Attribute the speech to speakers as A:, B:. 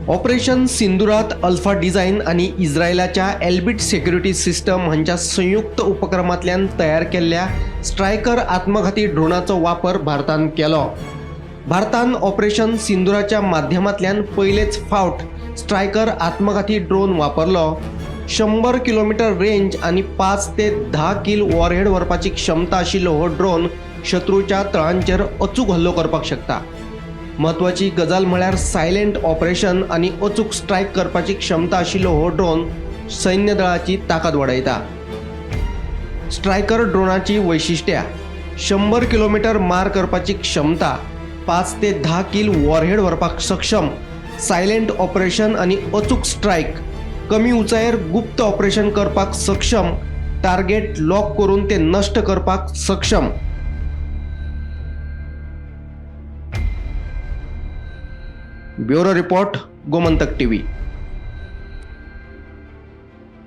A: Operation सिंदुरात alpha design आनी इस्रायलाच्या Elbit security system हांच्या संयुक्त उपक्रमांतल्यान तयार केल्ल्या स्ट्रायकर आत्मघाती ड्रोनाचो वापर भारतान केलो. भारतान ऑपरेशन सिंदुराच्या माध्यमांतल्यान पयलेच फावट स्ट्रायकर आत्मघाती ड्रोन वापरलो. 100 किलोमिटर रेंज आनी 5 ते 10 किल वॉरहेड व्हरपाची क्षमता आशिल्लो हो ड्रोन शत्रूच्या तळांचेर अचूक हल्लो करपाक शकता. म्हत्वाची गजाल म्हळ्यार सायलेंट ऑपरेशन आनी अचूक स्ट्रायक करपाची क्षमता आशिल्लो हो ड्रोन सैन्य दळाची ताकद वाडयता. स्ट्रायकर ड्रोनाची वैशिश्ट्यां: 100 किलोमिटर मार करपाची क्षमता, 5 ते 10 किल वॉरहेड व्हरपाक सक्षम, सायलेंट ऑपरेशन आनी अचूक स्ट्रायक, कमी उंचायेर गुप्त ऑपरेशन करपाक सक्षम, टार्गेट लॉक करून ते नश्ट करपाक सक्षम. Bureau report, Gomantak TV.